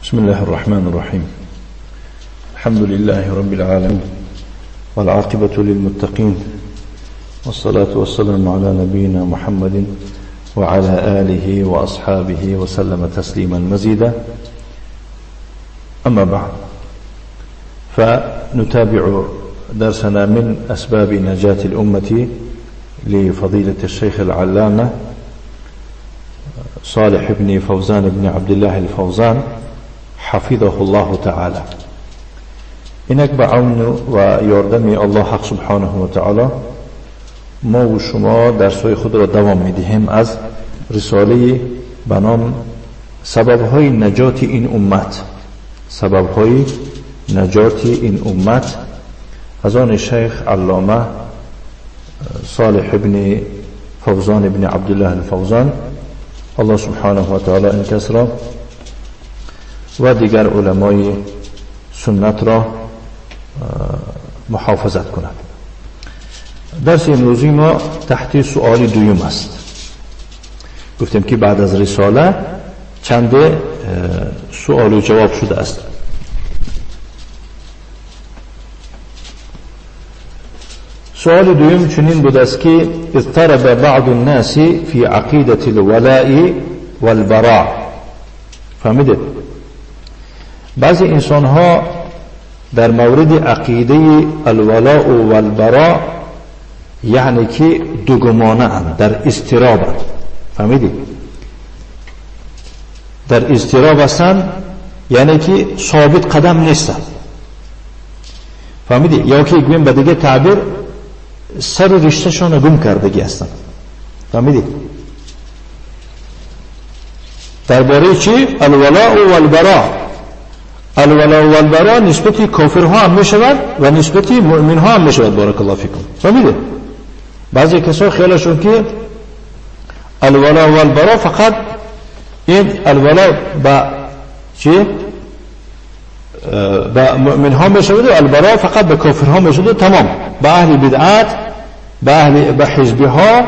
بسم الله الرحمن الرحيم. الحمد لله رب العالمين، والعاقبة للمتقين، والصلاة والسلام على نبينا محمد وعلى آله وأصحابه وسلم تسليما مزيدا. أما بعد، فنتابع درسنا من أسباب نجاة الأمة لفضيلة الشيخ العلامة صالح بن فوزان بن عبد الله الفوزان حفظه الله تعالى. اینک به عون و یاردم الله حق سبحانه و تعالی ما و شما درس‌های خود را دوام می‌دهیم از رساله به نام سبب‌های نجات این امت، سبب‌های نجات این امت از آن شیخ علامه صالح ابن فوزان ابن عبدالله الفوزان، الله سبحانه و تعالی این کس را و دیگر علمای سنت را محافظت کند. درس امروزی ما تحت سؤال دوم است. گفتیم که بعد از رساله چند سؤال و جواب شده است. سؤال دوم چنین بود است که اضطرب بعض الناس فی عقیدة الولاء والبراء. فهمیدید؟ بعضی انسان ها در مورد عقیده الولاء والبراء یعنی که دوگمانه اند، در اضطرابند. فهمیدید؟ در اضطراب هستند، یعنی که ثابت قدم نیستند. فهمیدید؟ یا که گویم به دیگه تعبیر سر رشتهشان گم کردگی هستند. فهمیدید؟ درباره چی؟ الولاء والبراء. الولاء والبراء نسبت کافرها هم می شود و نسبت مؤمن ها هم می شود. بارک الله فیکم. فهمیدید؟ بعضی کسا خیالشون که الولاء والبراء فقط این الولاء با چی؟ با مؤمن ها می شود و البراء فقط به کافرها می شود. تمام. به اهل بدعت، به اهل، به حزبی ها،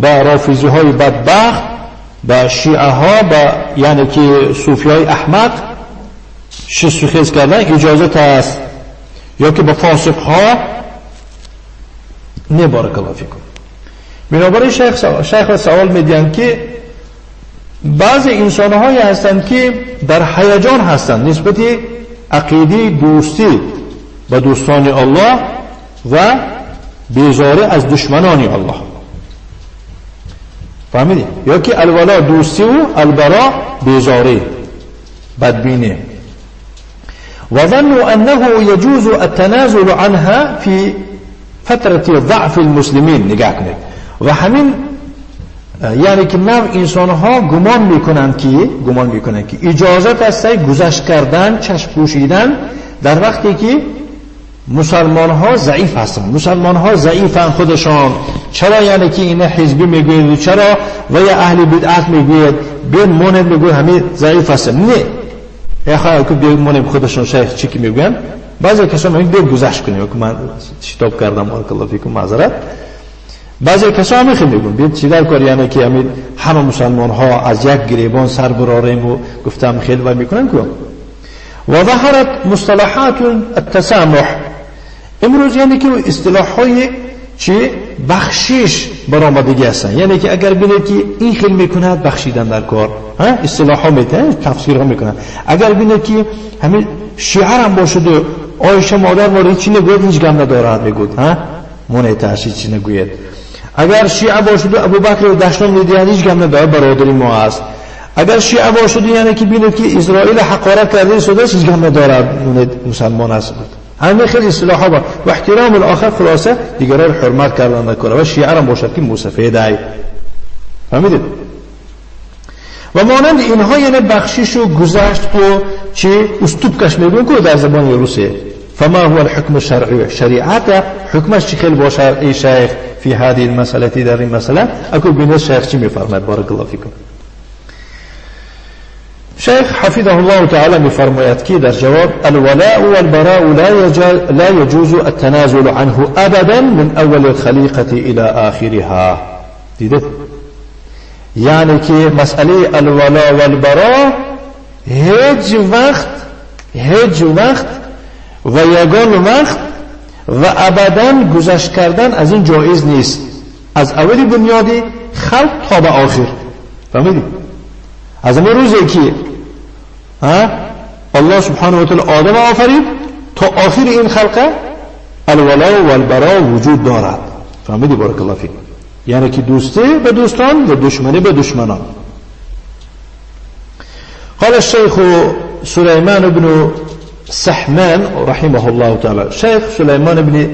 به رافضی های بدبخت، به شیعه ها، به یعنی که صوفی های احمق شست و خیز کردن اجازه است، یا که به فاسق ها نه. بارک الله فیکم. بنابراین شیخ سوال میدین که بعضی انسان هایی هستند که در هیجان هستند نسبت عقیده دوستی به دوستان الله و بیزاری از دشمنان الله. فهمیدی؟ یا که الولا دوستی و البرا بیزاری، بدبینی. وظنوا أنه يجوز التنازل عنها في فترة ضعف المسلمين. نگاه کنید. و همین یعنی که نوع انسان ها گمان میکنند که اجازت است گذشت کردن، چشم پوشیدن در وقتی که مسلمان ها ضعیف هستند. مسلمان ها ضعیفن خودشان. چرا یعنی که اینا حزبی میگوید، چرا و یا اهل بدعت میگوید، بین مونند میگوید همه ضعیف هستند. نه، یا که بیاید مونیم خودشون شیخ چی که میگوین. بعضی کسان میگن بیا گذشت کنیم، که من شتاب کردم، بارک الله فیکم، معذرت. بعضی کسان هم خیلی میگن بیاید چی در کار، یعنی که همین همه مسلمان ها از یک گریبان سر براریم و گفتم خیلی و میکنن که و ظهرت مصطلحات التسامح. امروز یعنی که اصطلاح های چی بخشش برآمدگی هستن، یعنی که اگر ببینید که این خیلی میکند بخشیدن در کار، ها اصطلاح ها میتن، تفسیر ها میکنن. اگر ببینید که همین شیعه هم باشد و عایشه مادر ما رو چی نگوید هیچ غم ندارد میگوید، ها مونه تاشی چی نگوید. اگر شیعه باشد و ابوبکر رو دشنام میدهد هیچ غم ندارد، برادری ما است. اگر شیعه باشد یعنی که ببینید که اسرائیل حقارت کرده شده هیچ غم ندارد، مونه مسلمان است. همه خیلی اصطلاح ها و احترام الاخر، خلاصه دیگران رو حرمت کردن نکنه و شیعه هم باشد که موسفه دای. فهمیدید؟ و مانند اینها یعنی بخشش و گذشت و چی استوب کش میگون که در زبان روسیه. فما هو الحكم الشرعي؟ شریعت حکمش چی خیلی باشد ای شیخ فی هذه المسأله، در این مسئله اكو بینه شیخ چی میفرماید. بارک الله فیکم. شیخ حفظه الله تعالی میفرماید که در جواب الولاء والبراء لا يجوز التنازل عنه ابدا من اول الخليقة الى آخرها. دیدید؟ یعنی که مسئله الولاء والبراء ҳеҷ вақт, ҳеҷ вақт ва ягон вақт و ابدا گذشت کردن از این جایز نیست، از اول بنیادی خلق تا به آخر. فهمیدی؟ از اون روزی که الله سبحانه و تعالی آدم آفرید تا آخر این خلقه الولا و البرا وجود دارد. فهمیدی؟ بارک الله فیک. یعنی که دوستی به دوستان و دشمنی به دشمنان. قال الشيخ سليمان بن سحمان رحمه الله تعالی، شیخ سلیمان بن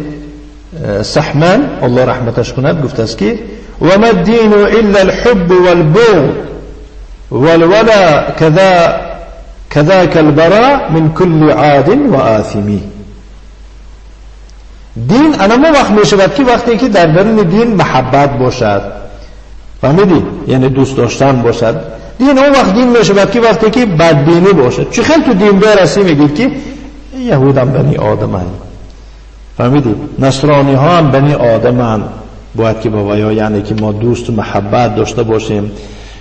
سحمان الله رحمتش کند گفته است که و ما الدین الا الحب والبغض والولا كذا كذاك البراء من كل عاد و آثمی. دین انما وقت می شود که وقتی که در درون دین محبت باشد، فهمیدی؟ یعنی دوست داشتن باشد. دین اون وقت دین می شود که وقتی که بدبینی باشد. چه خیلی تو دین برسی میگید که یهود هم بنی آدمند، فهمیدی؟ نصرانی ها هم بنی آدمند، باید که با ویا یعنی که ما دوست و محبت داشته باشیم.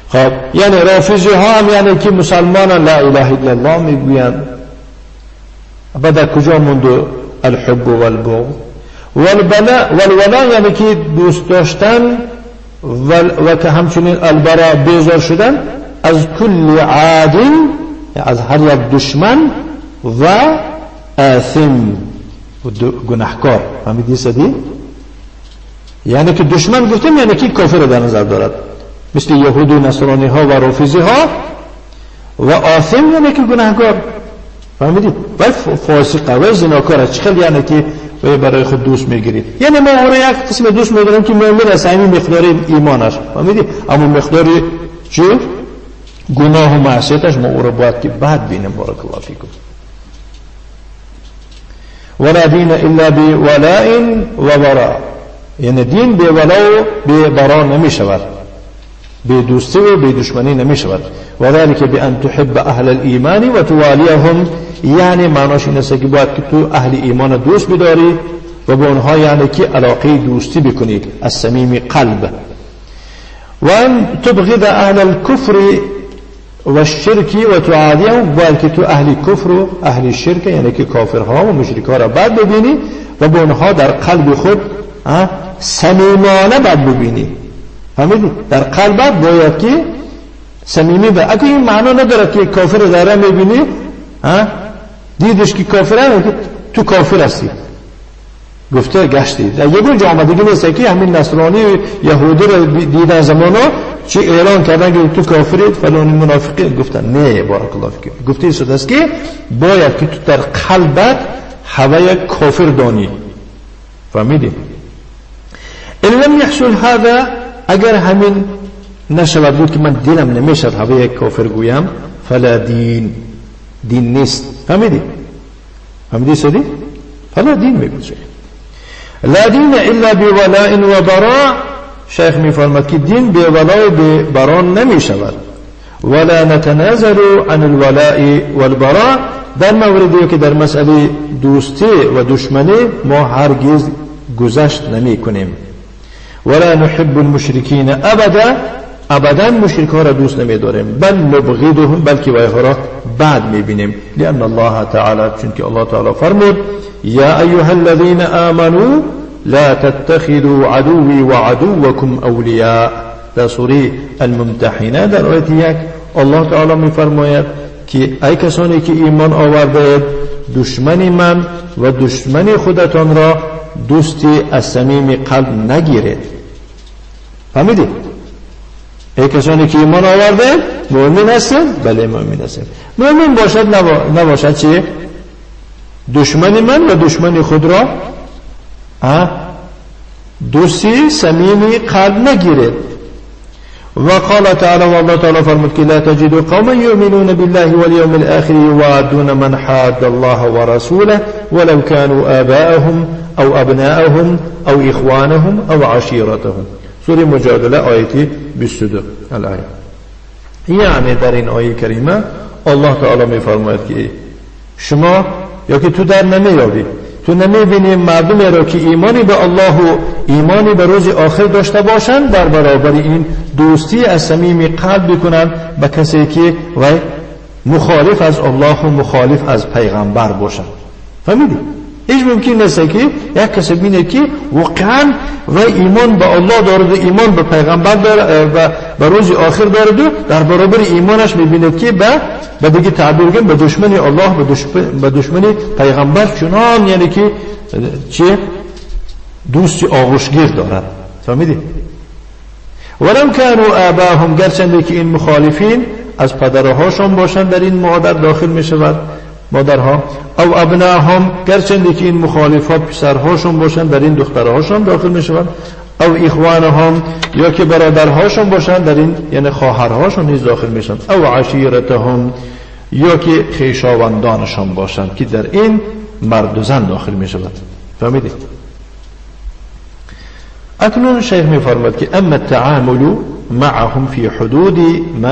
خب یعنی رافضی ها هم یعنی که مسلمان لا اله الا الله میگویند. بعد در کجا موند الحب والبغض والبلاء والولا؟ یعنی که دوست داشتن و که همچنین البراء بیزار شدن از کل عاد، از هر یک دشمن و آثم گناهکار. فهمیدی سدی؟ یعنی که دشمن گفتیم یعنی که کافر در نظر دارد، مثل یهود و نصرانی ها و رافضی ها، و آثم یعنی که گناهکار. فهمیدید؟ و فاسقه و زناکار چه خیلی یعنی که برای خود دوست میگیرید. یعنی ما او را یک قسم دوست میداریم که مؤمن است، همین مقدار ایمانش، فهمیدی؟ اما مقدار چی؟ گناه و معصیتش ما او را باید که بد بینیم. بارک الله فیکم. ولا دین الا بولاء و براء، یعنی دین به ولا و به برا نمی شود، به دوستی و به دشمنی نمی شود. و ذلك بأن تحب اهل الایمان و توالیهم، یعنی معناش این است که باید که تو اهل ایمان دوست بداری و به آنها یعنی که علاقه دوستی بکنی از صمیم قلب. و ان تبغض اهل الكفر و الشرک و تعادیهم، باید که تو اهل کفر و اهل شرک یعنی که کافرها و مشرکها را بد ببینی و به آنها در قلب خود صمیمانه بد ببینی. فهمیدی؟ در قلبت باید که صمیمی به. اگه این معنا نداره که کافر داره میبینی، دیدش که کافره، تو کافر هستی، گفته گشتی. در یه جا آمدگی نیست که همین نصرانی یهودی رو دیدن زمانا چه اعلان کردن که تو کافرید فلان منافقین، گفتن نه. بارک الله فیک. گفته شده است که باید که تو در قلبت هوای کافر دانی. فهمیدی؟ ان لم يحصل هذا، اگر همین نشود بود که من دلم نمیشد هوای کافر گویم، فلا دین، دین نیست. فهمیدی؟ فهمیدی سدی؟ فلا دین میگوشه. لا دین الا بولاء و براء، شیخ میفرماد که دین به ولا و به برا نمی شود. ولا نتنازل عن الولاء والبراء، در موردی که در مسئله دوستی و دشمنی ما هرگز گذشت نمی کنیم. ولا نحب المشرکین ابدا، ابدا مشرک ها را دوست نمی داریم، بل نبغضهم، بلکه وایها را بد می بینیم. لأن الله تعالی، چون که الله تعالی فرمود یا ایها الذین آمنوا لا تتخذوا عدوی وعدوکم اولیاء. در سوره الممتحنه در آیت 1 الله تعالی می فرماید که ای کسانی که ایمان آورده، دشمن من و دشمن خودتان را دوستی از صمیم قلب نگیرید. فهمیدید؟ ای کسانی که ایمان آورده، مؤمن هستید؟ بله مؤمن هستیم. مؤمن باشد نباشد چی؟ دشمن من و دشمن خود را دوستی صمیمی قلب نگیرید. و قال تعالی، و الله تعالی فرمود که لا تجد قوما یؤمنون بالله واليوم الآخر يوادون من حاد الله ورسوله ولو كانوا آباءهم او ابناءهم او اخوانهم او عشیرتهم. سوره مجادله آیه 22 الآیه. یعنی در این آیه کریمه الله تعالی میفرماید که شما یا که تو در نمیابی، تو نمیبینی مردمی را که ایمانی به الله و ایمانی به روز آخر داشته باشند در برابر این دوستی از صمیم قلب بکنند به کسی که وی مخالف از الله و مخالف از پیغمبر باشند. فهمیدی؟ هیچ ممکن نیست که یک کسی بینه که واقعا و ایمان به الله دارد و ایمان به پیغمبر دارد و به روز آخر دارد و در برابر ایمانش میبیند که به دیگه تعبیر کنیم به دشمن الله، به دشمن پیغمبر چنان یعنی که چه دوست آغوشگیر دارد. فهمیدی؟ ولو كانوا آباهم، گرچنده که این مخالفین از پدرهاشون باشند در این مادر داخل میشود مادرها، او ابناهم، گرچنده که این مخالفات پسرهاشون باشند در این دخترهاشون داخل میشود، او اخوانهم، یا که برادرهاشون باشند در این یعنی خواهرهاشون نیز داخل میشوند، او عشیرتهم، یا که خویشاوندانشان باشند که در این مرد و زن داخل میشود. فهمیدید؟ اکنون شیخ میفرماد که اما التعامل معهم في حدود ما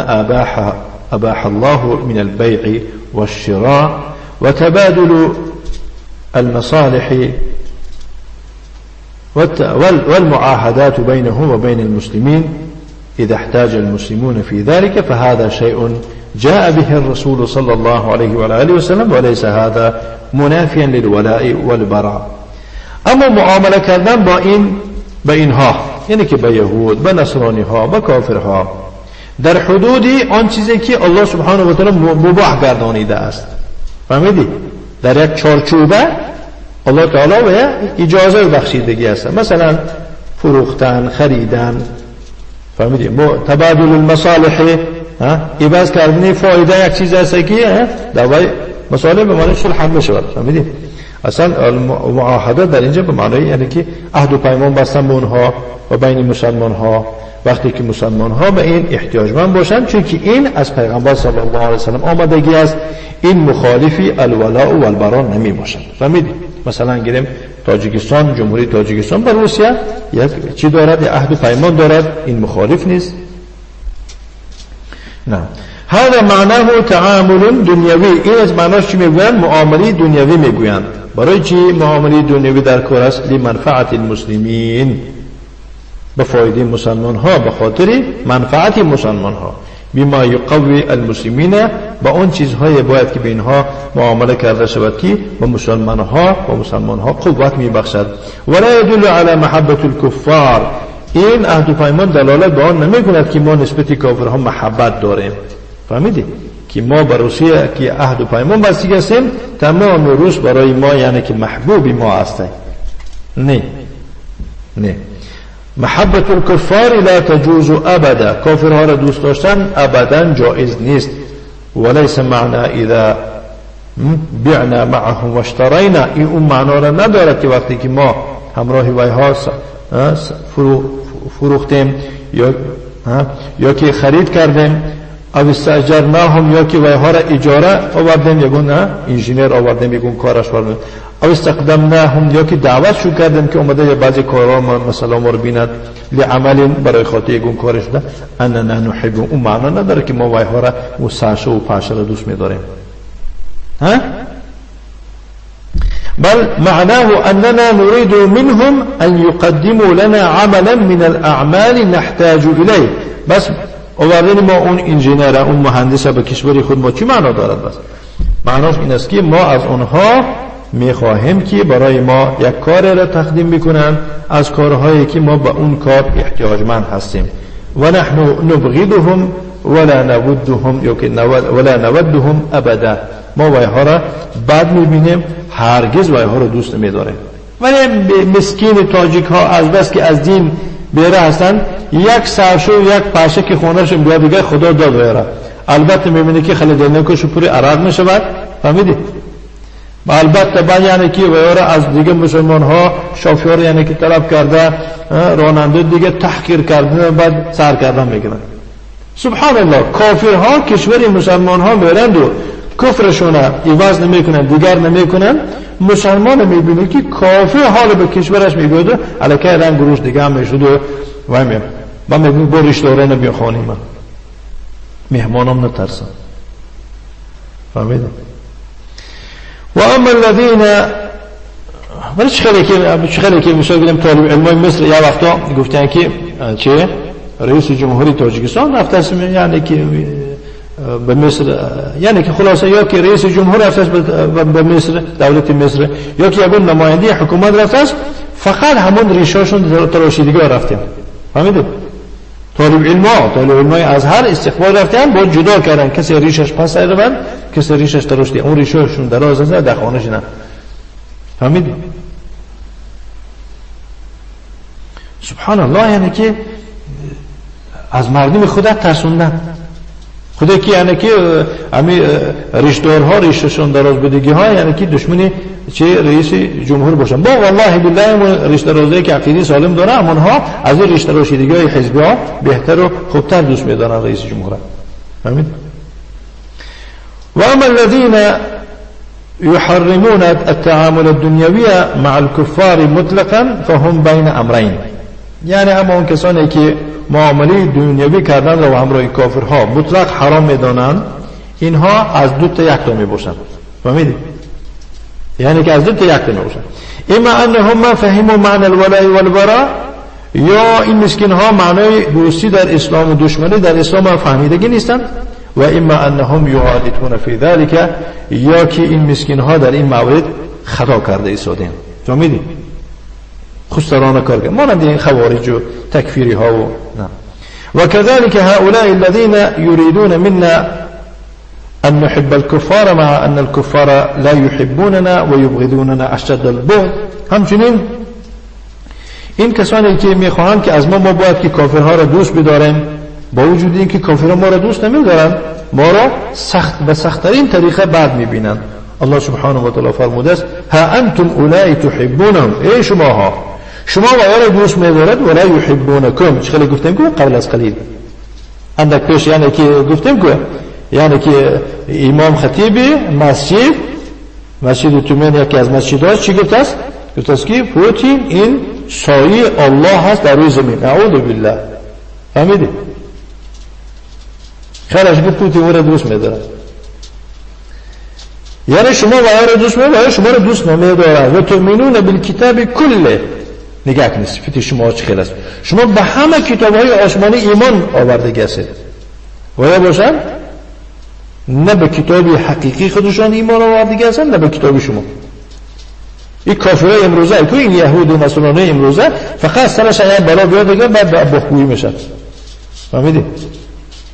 اباح الله من البيع والشراء وتبادل المصالح والمعاهدات بينهم وبين المسلمين إذا احتاج المسلمون في ذلك فهذا شيء جاء به الرسول صلى الله عليه وعلى آله وسلم وليس هذا منافيا للولاء والبراء. اما معامله کردن با این به اینها، یعنی که به یهود، به نصرانی ها، به کافرها، در حدود آن چیزی که الله سبحانه و تعالی مباح گردانیده است. فهمیدی؟ در یک چارچوبه الله تعالی به اجازه بخشیدگی است، مثلا فروختن، خریدن. فهمیدی؟ تبادل المصالح، عوض کردن فایده یک چیز است که دوای مصالح به معنی صلح هم میشود. فهمیدی؟ اصلا معاهده در اینجا به معنی یعنی که عهد و پیمان بستن به اونها و بین مسلمان ها وقتی که مسلمان ها به این احتیاجمند باشند، چون که این از پیغمبر صلی الله علیه وسلم آمدگی است، این مخالفی الولاء و البراء نمی باشند. فهمیدی؟ مثلا گیریم تاجیکستان، جمهوری تاجیکستان با روسیه یک چی دارد، یک عهد و پیمان دارد، این مخالف نیست. نه، هذا معناه تعامل دنیوی. این از معناش چی میگویند؟ معامله دنیوی میگویند. برای چی معامله دنیوی در کار است؟ لمنفعت المسلمین، به فایده مسلمان ها، به خاطر منفعت مسلمان ها، بما یقوی المسلمین، با اون چیزهای باید که به اینها معامله کرده شود که به مسلمان ها و مسلمان ها قوت میبخشد. ولا يدل على محبت الكفار، این عهد و پیمان دلالت به آن نمیکند که ما نسبت کافرها محبت داریم. فهمیدی؟ که ما به روسیه که عهد و پیمان بستگی هستیم، تمام روس برای ما یعنی که محبوب ما هستند. نه نه، محبت الكفار لا تجوز ابدا، کافرها را دوست داشتن ابدا جایز نیست. وليس معنى اذا بعنا معهم واشترینا، این اون معنا را ندارد که وقتی که ما همراه ویها فروختیم یا که خرید کردیم، او استاجرناهم، یا که ویها را اجاره آوردیم، یگون انجینر آوردیم، یگون کارش آوردیم، او استقدمناهم، یا که دعوت شو کردیم که اومده یا بعضی کارها مثلا ما رو بیند، لعمل، برای خاطر یگون کارش ده، اننا نحب، اون معنا نداره که ما ویها را و ساشه و پاشه را دوست میداریم. ها؟ بل معناه أننا نريد منهم أن يقدموا لنا عملا من الأعمال نحتاج إليه. بس آوردن ما اون انجینر، اون مهندس به کشور خود ما چی معنا دارد؟ بس معناش این است که ما از اونها میخواهیم که برای ما یک کار را تقدیم میکنن از کارهایی که ما به اون کار احتیاجمند هستیم. و نحن نبغضهم ولا نودهم، یا که ولا نودهم ابدا، ما ویها را بد میبینیم، هرگز ویها را دوست نمیداریم. ولی مسکین تاجیک ها از بس که از دین بیره هستند، یک سرشو یک پشه که خونهشون بیا دیگه خدا داد ویره. البته میبینی که خیلی دلنکش پوری عرق میشود. فهمیدی؟ البته بعد یعنی که ویره از دیگه مسلمان ها شافیار یعنی که طلب کرده، راننده دیگه تحقیر کرده، بعد سر کردن میگیرن. سبحان الله، کافرها کشور مسلمان ها میرند و کفرشون عوض نمیکنن، دیگر نمیکنن. مسلمان میبینه که کافر حال به کشورش میگوید الکی رنگ روش دیگه هم میشد و وای می من میگم با ریش داره بیا خانه من، مهمانم نترسن. فهمیدم؟ و اما الذین، ولی چه خیلی که مثلا بگم طالب علمای مصر یه وقتا گفتن که چه رئیس جمهوری تاجیکستان رفته است، یعنی که به مصر، یعنی که خلاصه یا که رئیس جمهور رفته است به مصر، دولت مصر، یا که یگون نماینده حکومت رفته است، فقط همون ریشاشون تراشیدگی رفتیم. فهمیدید؟ طالب علمای ازهر استقبال رفتن، با جدا کردن، کسی ریشش پس روند، کسی ریشش تراشیده، اون ریشاشون دراز است در خانه‌ش نه. فهمیدید؟ سبحان الله، یعنی که از مردم خدا ترسوندن. خدا که یعنی که همی ریشدارها ریششون دراز بدگی ها، یعنی که دشمنی چه رئیس جمهور باشن. با والله بالله ریش درازی که عقیده سالم داره، همونها از این ریش درازیدگی های حزبی ها بهتر و خوبتر دوست میدارن رئیس جمهور. فهمید؟ و اما الذين يحرمون التعامل الدنيوي مع الكفار مطلقا فهم بين امرين. یعنی اما اون کسانی که معامله دنیوی کردن را همراه کافرها مطلق حرام میدانند، اینها از دو تا یک تا میباشند. فهمیدید؟ یعنی که از دو تا یک تا میباشند. اما انهم ما فهموا معنی الولاء والبراء، یا این مسکین ها معنای دوستی در اسلام و دشمنی در اسلام فهمیدگی نیستند، و اما انهم یغالطون فی ذلک، یا که این مسکین ها در این مورد خطا کرده ایستادند. فهمیدید؟ خسران کار کرد مانند این خوارج و تکفیری ها و نه. و كذلك هؤلاء الذين يريدون منا ان نحب الكفار مع ان الكفار لا يحبوننا ويبغضوننا اشد البغض. همچنین این کسانی که میخواهند که از ما باید که کافرها را دوست بداریم، با وجود اینکه کافرها ما را دوست نمیدارند، ما را سخت به سختترین طریقه بد میبینند. الله سبحانه و تعالی فرموده است ها انتم اولئک تحبونهم، ای شماها، شما و را دوست می‌دارد، ولا یحبونکم. چه خیلی گفتیم که قبل از قلیل اندک پیش، یعنی که گفتیم که یعنی که امام خطیب مسجد تومن، یکی از مسجدها چی گفت است؟ گفت است که پوتین این سایه الله هست در روی زمین. اعوذ بالله. فهمیدی؟ خیلیش که پوتین او را دوست می‌دارد، یعنی شما و را دوست می‌دارد، شما را دوست نمی‌دارد. و تؤمنون بالکتاب کله. نگاه کنید صفت شما چه خیلی است. شما به همه کتاب‌های آسمانی ایمان آورده هستید، و یا باشند نه به کتاب حقیقی خودشان ایمان آورده هستند، نه به کتاب شما. این کافرای امروزه، که این یهود و نصرانی امروزه فقط سرش یک بلا بیاد دیگه بعد بخویی میشه. فهمیدی؟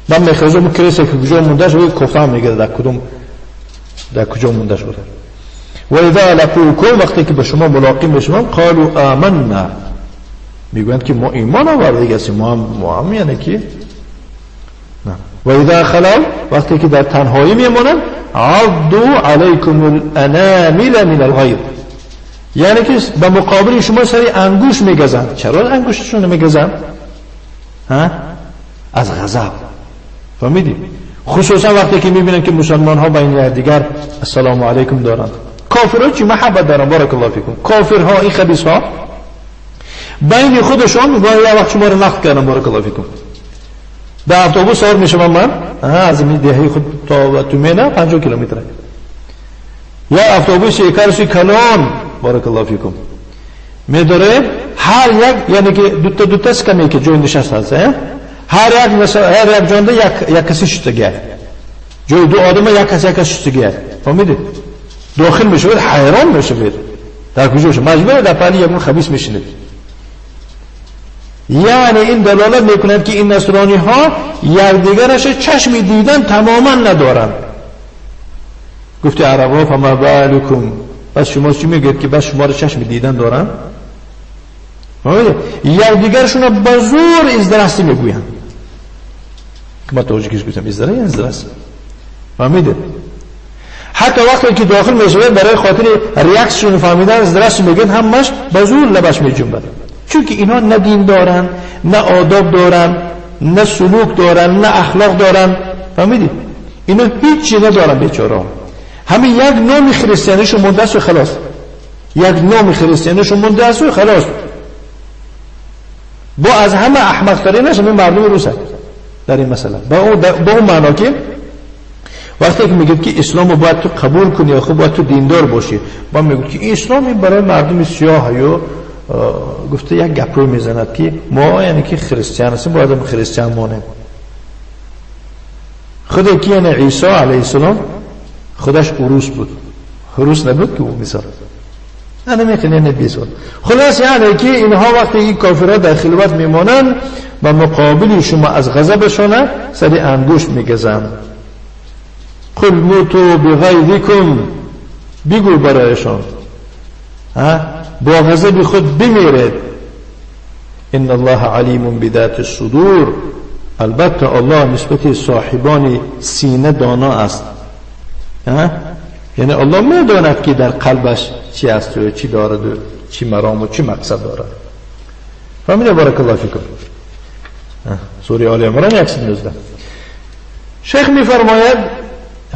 من میخوام کریسه که کجا مونده شد کفر میگه در کدوم در کجا مونده شده. و اذا لقوکم، وقتی که به شما ملاقی میشوند، قالوا آمنا، میگویند که ما ایمان آورده هستیم، ما هم یعنی که نه. و اذا خلوا، وقتی که در تنهایی میمانند، عضوا علیکم الانامل من الغیظ، یعنی که به مقابل شما سری انگوش میگزند. چرا انگوششون میگزند؟ ها؟ از غضب. فهمیدی؟ خصوصا وقتی که میبینن که مسلمان ها بین دیگر السلام علیکم دارند. کافرها چی محبت دارن؟ بارک الله فیکم. کافرها این خبیث ها بین خودشون و یه وقت شما رو نقد کردن. بارک الله فیکم. در اتوبوس سوار میشم من از این دهه خود تا تومنه 50 کیلومتر، یا اتوبوس یکارسی کلان بارک الله فیکم میداره، هر یک یعنی که دوتا دوتا سکمی که جای نشست هست، هر یک جانده یک کسی شده، جای دو آدم یک کسی یک کسی شده. فهمیدید؟ داخل میشه حیران میشه، در کجا میشه مجبور در پهلوی یک خبیث میشینید. یعنی این دلالت میکند که این نصرانی ها یکدیگرش چشم دیدن تماما ندارند. گفت عرب ها فما بالکم، بس شما چی میگید که بس شما رو چشم دیدن دارن؟ یکدیگرشون رو با زور ازدرستی میگویند. که ما توجیهش گفتم ازدرستی یعنی ازدرستی. فهمیدید؟ حتی وقتی که داخل میشود برای خاطر reaction فهمیدن ازدرستی میگن، همش با زور لبش میجنبد. چون که اینها نه دین دارن، نه آداب دارن، نه سلوک دارن، نه اخلاق دارن. فهمیدید؟ اینا هیچ چیز ندارن بیچاره. همین یک نام خریستیانیشون مونده است و خلاص. یک نام خریستیانیشون مونده است و خلاص. با از همه احمق‌ترینش همین مردم روس در این مسئله. با اون معنا که وقتی که میگه که اسلام رو باید تو قبول کنی یا خب باید تو دیندار باشی، با میگه که اسلام این برای مردم سیاه یا گفته یک گپوی میزند که ما یعنی که خریستیان هستیم باید هم خریستیان مانیم. خود که یعنی عیسی علیه السلام خودش عروس بود، عروس نبود که او مثال انا میخوام نبی سال. خلاص یعنی که اینها وقتی این کافرها در خلوت میمانند و مقابل شما از غضبشان سر انگشت میگزند. قل موتوا بغیظکم، بگو برایشان با غضب خود بمیرید. ان الله علیم بذات الصدور، البته الله نسبت صاحبان سینه دانا است. یعنی الله میداند که در قلبش چی است و چی دارد و چی مرام و چی مقصد دارد. فهمیده؟ بارک الله فیکم. سوره آل عمران 119. شیخ میفرماید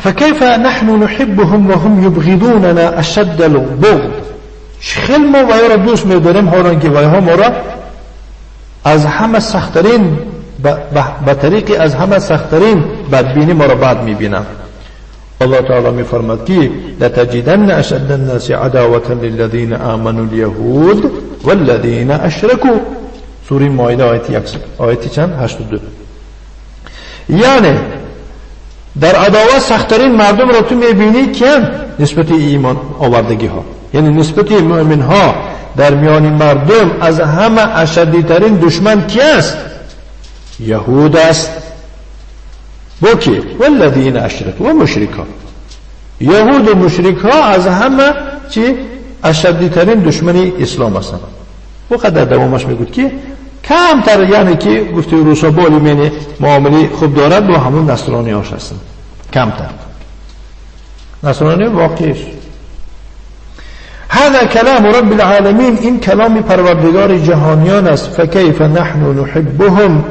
فكيف نحن نحبهم وهم يبغضوننا اشد البغض. خیلی ما ویا را دوست میداریم، حالان که ویاها ما را از همه سختترین به طریق از همه سختترین بدبینی ما را بد میبینند. الله تعالی میفرماد که لتجدن اشد الناس عداوة للذین آمنوا اليهود والذین اشرکوا. سوره مائده آیت چند؟ 82. یعنی در عداوت سختترین مردم را تو میبینی که نسبت ایمان آوردگی ها، یعنی نسبت مؤمن ها در میان مردم از همه اشدیترین دشمن کی است؟ یهود است. با کی؟ والذین اشرکوا و مشرکان. یهود و مشرک ها از همه چی؟ اشدیترین دشمن اسلام هستند. و قدر دوامش میگود که کمتر، یعنی که گفته روسا بالی منی معامله خوب دارد با همون نصرانی هاش هستند، کمتر نصرانی واقعیش. هذا کلام رب العالمین، این کلام پروردگار جهانیان است. فکیف نحن نحبهم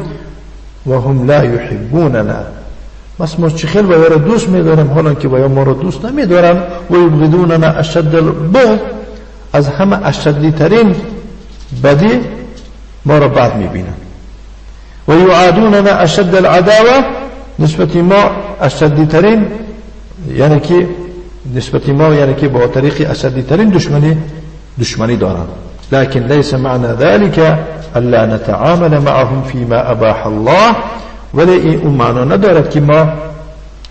و هم لا یحبوننا. بس ما چه خیلی ویا را دوست میداریم، حالا که ویا ما را دوست نمیدارن. و یبغضوننا اشد البغض، از همه اشدیترین بدی ما را بد میبینن. و یعادوننا اشد العداوه، نسبت ما اشدیترین، یعنی که نسبت ما یعنی که با طریق اشدیترین دشمنی دارند. لكن ليس معنى ذلك الا نتعامل معهم فيما اباح الله، ولی این اون معنا ندارد که ما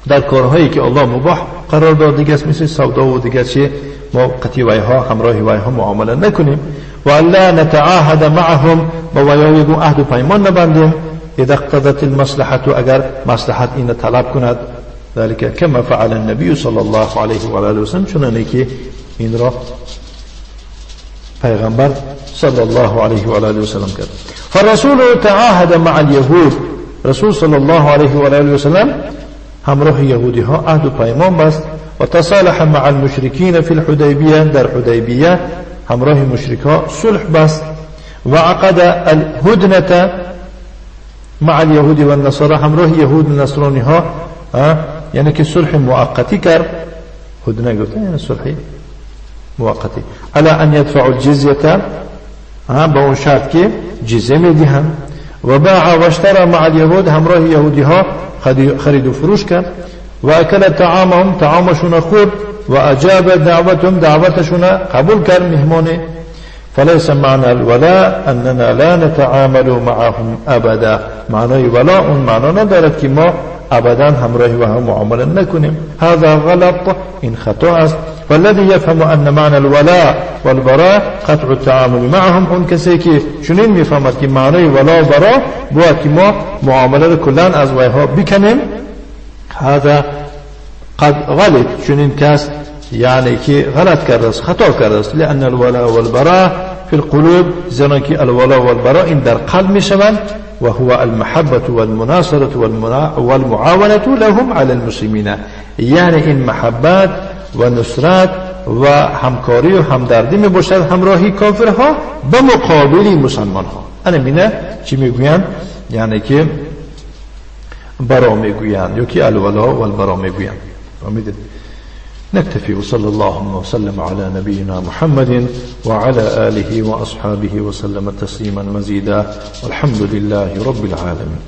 در کارهایی که الله مباح قرار داد دیگه است، مثل سودا و دیگه چی، ما قطعی ویها همراه ویها معامله نکنیم. و الا نتعاهد معهم، با ویها یگون عهد و پیمان نبندیم. اذا اقتضت المصلحة، اگر مصلحت این طلب کند. ذلك كما فعل النبي صلى الله عليه وآله وسلم، چنانه که این را پیغمبر صلى الله عليه وآله وسلم کرد. فالرسول تعاهد مع اليهود، رسول صلی الله علیه و آله وسلم همراه یهودی ها عهد و پیمان بست. و تصالح مع المشرکین فی الحدیبیه، در حدیبیه همراه مشرک ها صلح بست. و عقد الهدنة مع اليهود والنصارى، همراه یهود و نصرانی ها یعنی که صلح موقتی کرد. هدنه گفته یعنی صلح موقتی. علی ان يدفعوا الجزیه، با اون شرط که جزیه میدهند. و باع و اشترى مع اليهود، همراه یهودی ها خرید و فروش کرد. و اکل طعامهم، طعامشون خورد. و اجاب دعوتهم، دعوتشون قبول کرد مهمانه. فليس معنى الولاء اننا لا نتعامل معهم ابدا، معنای ولاء اون معنا ندارد که ما ابدا همراه و هم معامله نکنیم. هذا غلط، این خطا است. والذي يفهم ان معنى الولاء والبراء قطع التعامل معهم، اون کسی که چنین میفهمد که معنای ولا و برا باید که ما معامله رو کلا از ویها بکنیم، هذا قد غلط، چنین کس یعنی که غلط کرده است، خطا کرده است. لأن الولاء والبراء في القلوب، زیرا که الولاء والبراء این در قلب میشوند. وهو المحبة والمناصرة والمعاونة لهم على المسلمين، یعنی این محبت و نصرت و همکاری و همدردی می باشد همراهی کافرها به مقابل مسلمان ها. انا مینه چی میگویند؟ یعنی که برا میگویند یا که الولا والبرا میگویند. فهمیدید؟ نكتفي وصلى الله وسلم على نبينا محمد وعلى آله وأصحابه وسلم تسليما مزيدا والحمد لله رب العالمين.